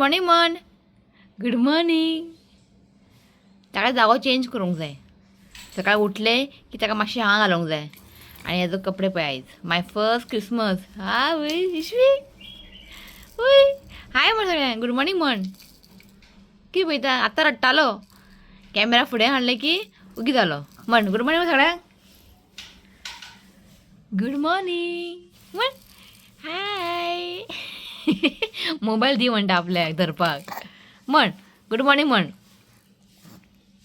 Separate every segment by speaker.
Speaker 1: Morning म्हण. Good morning. ताका जागो चेंज करूंक जाय. सकाळी उठले की ताका मातशें हांगा घालूंक जाय. आनी हेजो कपडे पळय आयज माय फर्स्ट क्रिसमस. हा वय इश्वी वय हाय म्हण सगळ्यांक. गुड मॉर्निंग म्हण. कितें पळयता? आतां रडटालो कॅमेरा फुडें हाडले की उगी जालो. म्हण गुड मॉर्निंग म्हण सगळ्यांक. गुड मॉर्निंग म्हण. हाय. मोबायल दी म्हणटा आपल्याक धरपाक. म्हण गुड मॉर्निंग म्हण.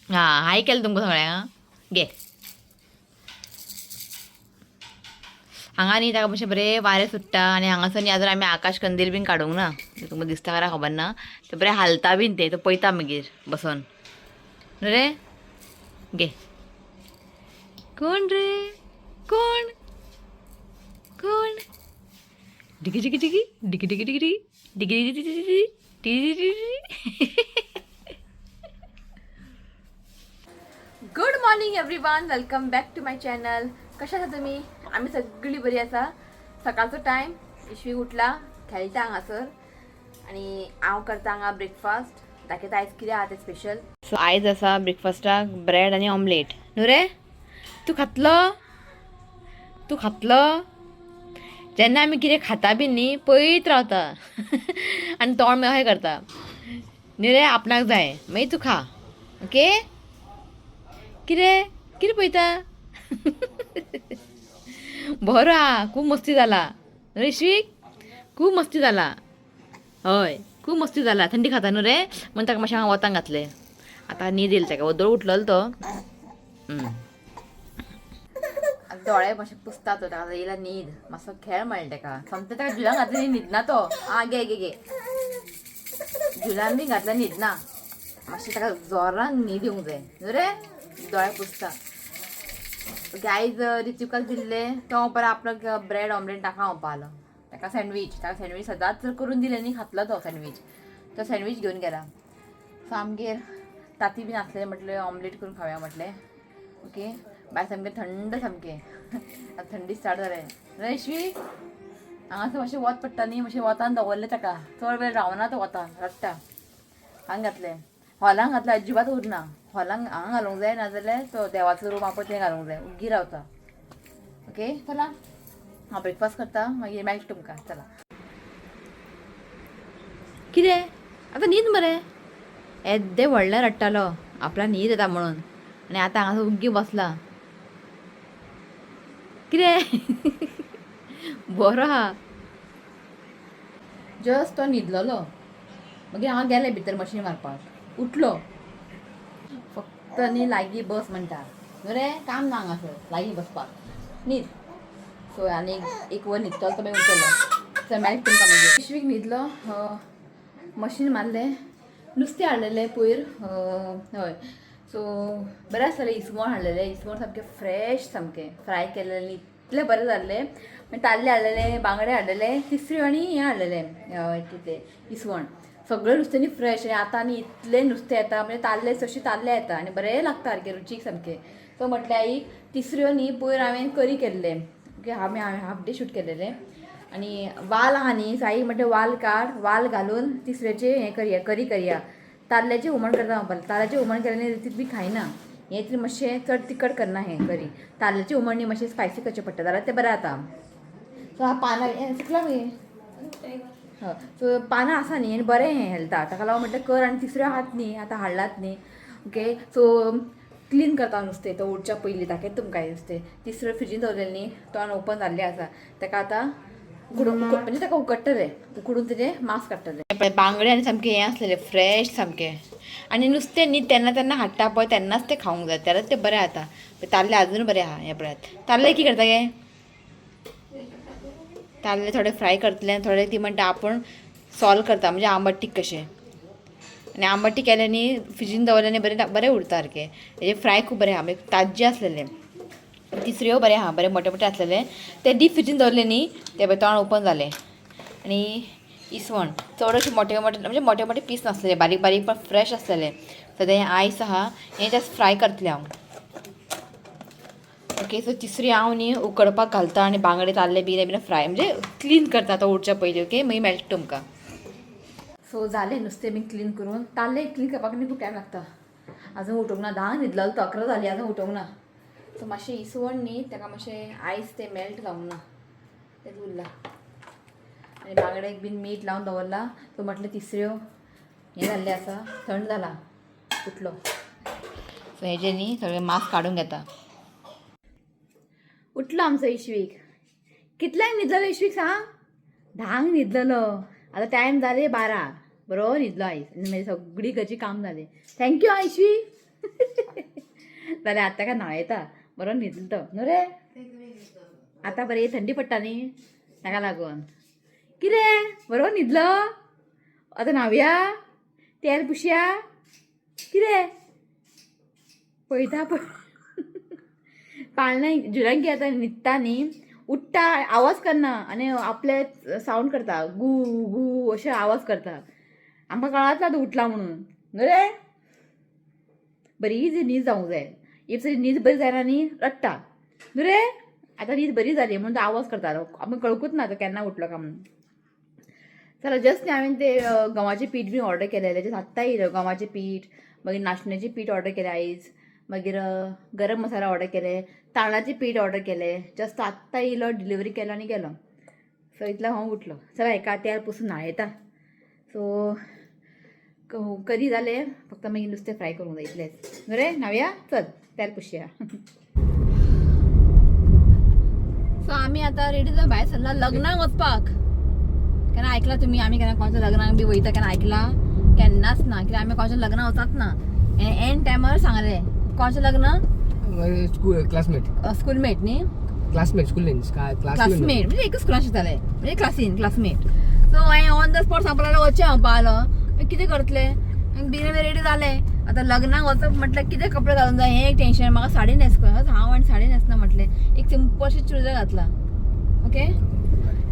Speaker 1: हां हाय केलें तुमकां सगळ्यांक. घे हांगा न्ही ताका मातशें बरें वारें सुट्टा. आनी हांगासर न्ही आजून आमी आकाश कंदील बीन काडूंक ना. तुमकां दिसता काय खबर ना. ते बरें हालता बीन ते तो पळयता मागीर बसोन. न्हू रे घे. कोण रे? कोण कोण? डिगी डिगी डिगी डिगी डिगी डिगी डिगी डिगी डिगी डिगी डिगी. Good morning everyone, welcome back to my channel. कशें आसा तुमी? आमी सगळीं बरी आसा. सकाळचो टायम, इश्वी उठला, खेळटा हांगासर आनी हांव करता हांगा ब्रेकफास्ट. दाखयता आयज कितें आहा तें स्पेशल. सो आयज आसा ब्रेकफास्टाक ब्रेड आनी ऑमलेट. न्हू रे? तूं खातलो? तूं खातलो? जेन्ना आमी कितें खाता बी न्ही पळयत रावता आनी तोंड मागीर अशें करता. न्ही रे? आपणाक जाय मागीर तूं खा. ओके? कितें कितें पळयता? बरो आहा. खूब मस्ती जाला ऋषीक, खूब मस्ती जाला. हय खूब मस्ती जाला. थंडी खाता न्हू रे? म्हण ताका मातशें हांगा वतान घातलें. आतां न्हीद येयली ताका. वदोळ उठलेलो तो. आतां दोळे मातशे पुसता तो. ताका येयला न्हीद. मातसो खेळ म्हणलें ताका. सोमतें ताका झुलान घातलें न्ही न्हिदना तो. आं घे घे घे. झुलान बी घातल्यार न्हिदना. मातशें ताका जोरान न्हीद येवंक जाय न्हू रे? दोळे पुसता. ओके आयज रितिकाक दिल्ले तो परत आपणाक ब्रेड ऑमलेट नाका म्हणपा लागलो. ताका सँडवीच. ताका सँडवीच सदांच जर करून दिलें न्ही खातलो तो सँडवीच. तो सँडवीच घेवन गेला. सो आमगेर ताती बीन आसलें म्हटलें ऑमलेट करून खावया म्हटलें. ओके भायर सामकें थंड सामकें. आतां थंडी स्टार्ट जालें. रेशवी हांगासर मातशें वत पडटा न्ही, मातशें वतान दवरलें ताका. चड वेळ रावना तो वतान, रडटा. हांगा घातलें हॉलांक घातलें अजिबात उरना. हॉलांक हांगा घालूंक जाय, नाजाल्यार तो देवाचो रूम आहा पळय थंय घालूंक जाय. उग्गी रावता. ओके चला हांव ब्रेकफास्ट करता मागीर मेळटा तुमकां. चला. कितें आतां न्हीद मरे? येद्दें व्हडलें रडटालो आपल्याक न्हीद येता म्हणून आनी आतां हांगासर उग्गी बसला. कितें बरो आहा. जस्ट तो न्हिदलेलो मागीर हांव गेलें भितर मशीन मारपाक. उठलो फक्त न्ही लागीं बस म्हणटा. न्हू रे? काम ना हांगासर लागीं बसपाक. न्हीद. सो आनी एक वर न्हिदतलो तो मागीर उठतलो. चल मेळटा तुमकां मागीर. पिशवीक न्हिदलो. मशीन मारलें. नुस्तें हाडलेलें पयर. हय सो बरें आसलेलें. इसवण हाडलेलें. इसवण सामकें फ्रेश सामकें फ्राय केलेलें इतलें बरें जाल्लें. मागीर ताल्ले हाडलेले, बांगडे हाडलेले, तिसऱ्यो आनी हें हाडलेलें कितें इसवण. सगळें नुस्तें न्ही फ्रेश. आनी आतां न्ही इतलें नुस्तें येता म्हणजे ताल्ले चडशें ताल्ले येता आनी बरें लागता सारकें रुचीक सामकें. सो म्हटलें आई तिसऱ्यो न्ही पयर हांवें करी केल्लें. ओके आमी हाफ डे शूट केलेलें आनी वाल आहा न्ही. सो आई म्हटलें वाल काड, वाल घालून तिसऱ्याचें हें करया, करी करया. ताल्ल्याचें हुमण करता म्हणपाक. ताल्ल्याचें हुमण केलें न्ही तितली खायना. हें इतलें मातशें चड तिखट करना हें करी. ताल्ल्याचें हुमण न्ही मातशें स्पायसी करचें पडटा जाल्यार तें बरें जाता. सो हांव पानां हें सुकलां मगे. हय सो पानां आसा न्ही आनी बरें हें हेल्थाक. ताका लागून म्हटलें कर. आनी तिसऱ्यो आहात न्ही आतां हाडलात न्ही. ओके सो क्लीन करता नुस्तें तो उठच्या पयलीं. दाखयता तुमकां नुस्तें. तिसऱ्यो फ्रिजीन दवरलेलें न्ही तोंड ओपन जाल्लें आसा. ताका आतां उकडून म्हणजे ताका उकडटलें. उकडून तेजें मांस काडटलें. बांगडे आनी सामकें हें आसलेलें फ्रेश सामकें. आनी नुस्तें न्ही तेन्ना तेन्ना हाडटा पळय तेन्नाच तें खावंक जाय जाल्यार तें बरें जाता. ताल्ले आजून बरें आहा. हें पळयात ताल्ले कितें करता गे? ताल्ले थोडे फ्राय करतले आनी थोडे ती म्हणटा आपूण सॉल्व करता म्हणजे आंबटीक कशें. आनी आंबटी केलें न्ही फ्रिजीन दवरलें न्ही बरें बरें उरता सारकें. हेजे फ्राय खूब बरें आहा म्हणजे ताज्जे आसलेले. तिसऱ्यो बरें आहा, बरें मोटे मोटे आसलेले. ते डीप फ्रिजीन दवरले न्ही ते पळय तोंड ओपन जालें. आनी इसवण चड अशे मोटे मोटे म्हणजे मोटे मोटे पीस नासलेले, बारीक बारीक पण फ्रेश आसलेले. सद्या हें आयस आहा, हें जस्ट फ्राय करतलें हांव. ओके सो तिसरी हांव न्ही उकडपाक घालता आनी बांगडे ताल्ले बिले बीन फ्राय म्हणजे क्लीन करता तो उठच्या पयलीं. ओके मागीर मेळटा तुमकां. सो जालें नुस्तें बी क्लीन करून. ताल्ले क्लीन करपाक न्ही खूब टायम लागता. अजून उठोवंक ना, 10 न्हिदलेलो तो, 11 जाली, अजून उठोवंक ना. सो मातशें इसवण न्ही ताका मातशें आयस तें मेल्ट जावंक ना, तें उरलां. आनी बांगड्याक बीन मीठ लावन दवरलां. सो म्हटलें तिसऱ्यो हें जाल्लें आसा, थंड जाला, उठलो. सो हेजें न्ही सगळें मास्क काडून घेता. उठलो आमचो इश्वीक. कितल्यांक न्हिदलेलो इश्वीक सांग? 10 न्हिदलेलो. आतां टायम जाले 12. बरो न्हिदलो आयज आनी मागीर सगळी घरची काम जालें. Thank you आं इश्वी. जाल्यार आतां ताका न्हांव येता. बरो न्हिदलो तो न्हू रे. आतां बरी थंडी पडटा न्ही ताका लागून. कितें बरो न्हिदलो? आतां न्हावया, तेल पुशया. कितें पळयता पळय पाळण्या झुल्याक घेता. न्हिदता न्ही, उठ्ठा, आवाज करना आनी आपले सावंड करता, गू गू अशें आवाज करता. आमकां कळात तो उठला म्हणून न्हू रे. बरी इजी न्हीद जावंक जाय. If तरी न्हीद बरी जायना न्ही, रडटा न्हू रे. आतां न्हीद बरी जाली म्हणून तो आवाज करतालो, आमकां कळकूच ना तो केन्ना उठलो काय म्हणून. चला, जस्ट न्ही हांवें ते गंवाचें पीठ बी ऑर्डर केलेलें, जस्ट आत्तां येयलें. गंवाचें पीठ, मागीर नाशण्याचें पीठ ऑर्डर केलें आयज, मागीर गरम मसाला ऑर्डर केले, तांदळाचें पीठ ऑर्डर केलें. जस्ट आत्तां येयलो, डिलिव्हरी केलो आनी गेलो. सो इतलो हांव उठलो. चला, एका तेल पुसून न्हांयता. सो करी जालें, फक्त मागीर नुस्तें फ्राय करूंक जाय इतलेंच न्हू रे. न्हावया, चल तेल पुसया. सो आमी आतां रेडी जावन भायर सरला लग्नाक वचपाक. केन्ना आयकलां तुमी आमी केन्ना कोणाच्या लग्नाक बी वयता? केन्ना आयकलां? केन्नाच ना. कित्याक आमी कोणाच्या लग्नाक वचात ना. एन टायमार सांगलें कोणाचें लग्न.
Speaker 2: School classmate.
Speaker 1: स्कूलमेट न्ही?
Speaker 2: क्लासमेट, स्कूल
Speaker 1: क्लासमेट म्हणजे एकच स्कुलान शिकताले, म्हणजे क्लासीन क्लासमेट. सो हांवें ऑन the spot सांगपाक लागलो, वचचें हांव पावलो, कितें करतलें. बेगीन रेडी जालें. आतां लग्नाक वचप म्हटल्यार कितें कपडे घालूंक जाय हें एक टेन्शन. म्हाका साडी न्हेस, हांव आनी साडी न्हेसना म्हटलें, एक सिंपलशें चुडीदार घातला. ओके,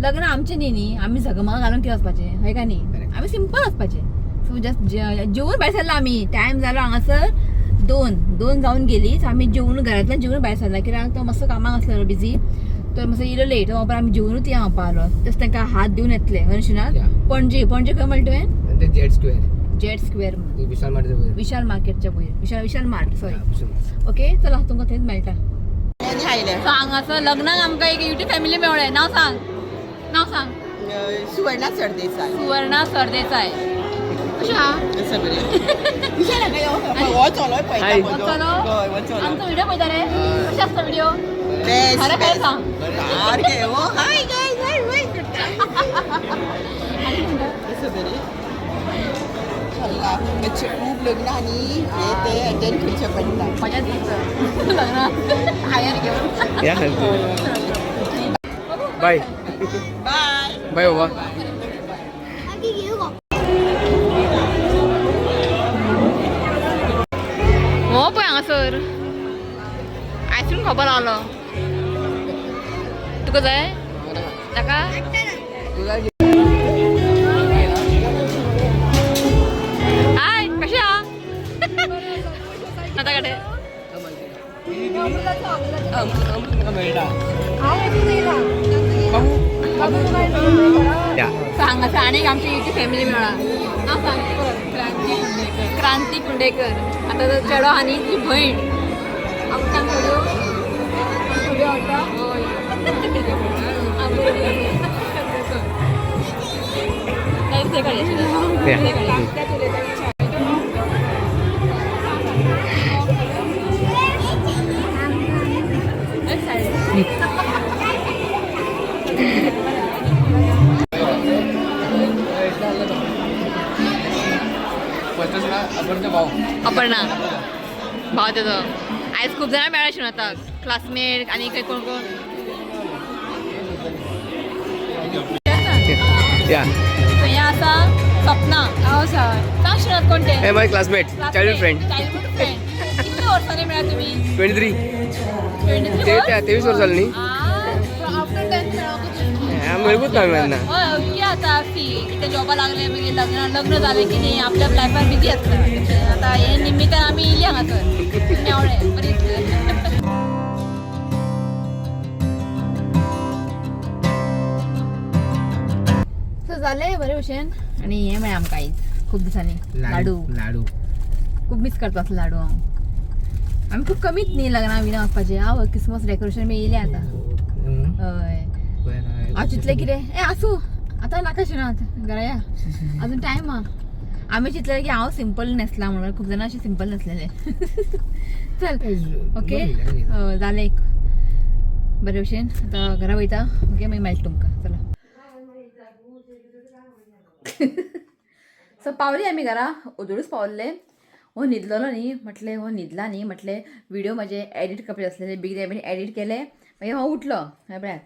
Speaker 1: लग्न आमचें न्ही न्ही, आमी झगमग घालून कितें वचपाचें, हय काय न्ही?
Speaker 2: Correct.
Speaker 1: आमी सिंपल वचपाचें. सो जस्ट जेवून भायर सरला आमी. टायम जालो हांगासर 2 जावन गेली. सो आमी जेवून, घरांतल्यान जेवून भायर सरला, कित्याक तो मातसो कामाक आसलेलो बिजी, तो मातसो येयलो लेट. तो आमी जेवनूच या पावलो. तशें तांकां हात दिवन येतले गणेशनाथ.
Speaker 2: Yeah.
Speaker 1: Panaji, Panaji खंय म्हणटा तुवें?
Speaker 2: ते जेट स्क्वेअर.
Speaker 1: जेट स्क्वेअर म्हणून.
Speaker 2: विशाल मार्ट.
Speaker 1: विशाल मार्केटच्या वयर, विशाल विशाल मार्ट, सॉरी. ओके, चला, तुमकां थंयच मेळटा. सो हांगासर लग्नाक आमकां एक युट्यूब फॅमिली मेवळें. नांव सांग, नांव सांग.
Speaker 3: सुवर्णा सरदेसाय.
Speaker 1: सुवर्णा सरदेसाय. कशें आहा?
Speaker 3: सगळे हो चलो पळयता.
Speaker 2: Hi.
Speaker 3: म्हजो.
Speaker 1: चलो.
Speaker 3: हय, हो चलो.
Speaker 1: आमचो व्हिडिओ पळयता रे? कशें आसता व्हिडिओ?
Speaker 3: बेस्ट.
Speaker 1: खरें खरें सांग.
Speaker 3: सारकें हो. हाय गायज, हाय हाय करता. कसं बरें चल्ला. मातशें खूब लग्न आनी हे ते अटेंड करचें पडटा.
Speaker 1: मजाच दिसता लग्नाक हायर घेवन.
Speaker 2: बाय.
Speaker 3: बाय.
Speaker 2: बाय बाबा.
Speaker 1: हो पळय हांगासर आयस्क्रीम खावपा लागलो. तुका जाय ताका? हाय, कशें आहा? आतां कडे सो हांगासर आनीक आमची युट्यूब फॅमिली मेळ्ळा. नांव सांग परत. क्रांती कुंडेकर. क्रांती कुंडेकर. आतां तो चेडो आनी ती भयण. आमकां व्हिडिओ व्हिडिओ आवडटा? हय.
Speaker 2: भाऊ.
Speaker 1: अपर्णा, भाव तेजो. आयज खूब जाणां मेळ्ळा आतां, क्लासमेट आनी खंय कोण कोण.
Speaker 2: या.
Speaker 1: सो हें आसा सपना. हांव सांग श्रीनाथ, कोण तें?
Speaker 2: हे my classmate, childhood friend.
Speaker 1: Childhood friend. कितले वर्सांनी मेळ्ळा तुमी?
Speaker 2: 23.
Speaker 1: 23.
Speaker 2: 23 वर्स जालीं न्ही.
Speaker 1: आफ्टर टेन्थ मेळ्ळो.
Speaker 2: मेळकूच ना आमी.
Speaker 1: हय, कितें आतां सी कितें जॉबा लागले, मागीर लग्न लग्न जालें की न्ही आपल्या लायफान बिजी आसता. आतां हे निमित्तान आमी येयली हांगासर, मेवळें बरें दिसलें. सो जालें बरे भशेन. आनी हें मेळ्ळें आमकां आयज खूब दिसांनी, लाडू.
Speaker 2: लाडू.
Speaker 1: खूब मिस करता असलो लाडू हांव. आमी खूब कमीच न्ही लग्नां बिना वचपाचें. हांव क्रिसमस डेकोरेशन बी येयलें आतां. हय, हांव चिंतलें कितें, ए आसूं आतां नाका ना, घरा या, अजून टायम आहा. आमी चिंतलें की हांव सिंपल न्हेसलां म्हणून, खूब जाणां अशें सिंपल न्हेसलेले. चल, ओके, जालें एक बरे भशेन. आतां घरा वयता. ओके, मागीर मेळटा तुमकां. चला, सो पावली आमी घरा, ओदोळूच पावल्ले. हो न्हिदलेलो न्ही, म्हटलें हो न्हिदला न्ही, म्हटलें व्हिडिओ म्हाजे एडिट करपाचे आसलेले, बेगीन बेगीन एडिट केले. मागीर हो उठलो, हें पळयात,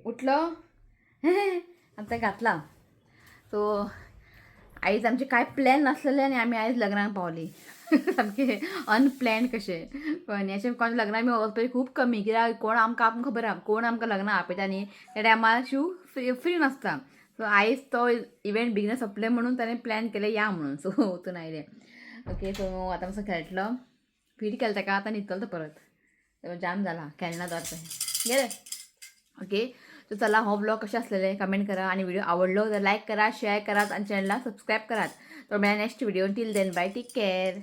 Speaker 1: उठलो आतां घातला. सो आयज आमचे कांय प्लॅन नासलेले आनी आमी आयज लग्नाक पावली, सामकें अनप्लॅन कशें. पण अशें कोण लग्नाक बी वचपाचें खूब कमी, कित्याक कोण आमकां आमकां खबर आहा कोण आमकां लग्नाक आपयता न्ही, त्या टायमार शिव फ्री फ्री नासता. सो आयज तो इव्हेंट बेगीन सोंपले म्हणून ताणें प्लॅन केलें या म्हणून. सो वचून आयले. ओके, सो आतां मातसो खेळटलो, फीड केलें ताका, आतां न्हिदतलो तो परत, जाम जाला, खेळना तो आतां, गेले. ओके, सो चला, हो ब्लॉग कशें आसलेले कमेंट करा आणि व्हिडिओ आवडलो तर लाईक करा, शेअर करात आणि चॅनलला सबस्क्राईब करात. तर मेळा next video. Till then, bye, take care.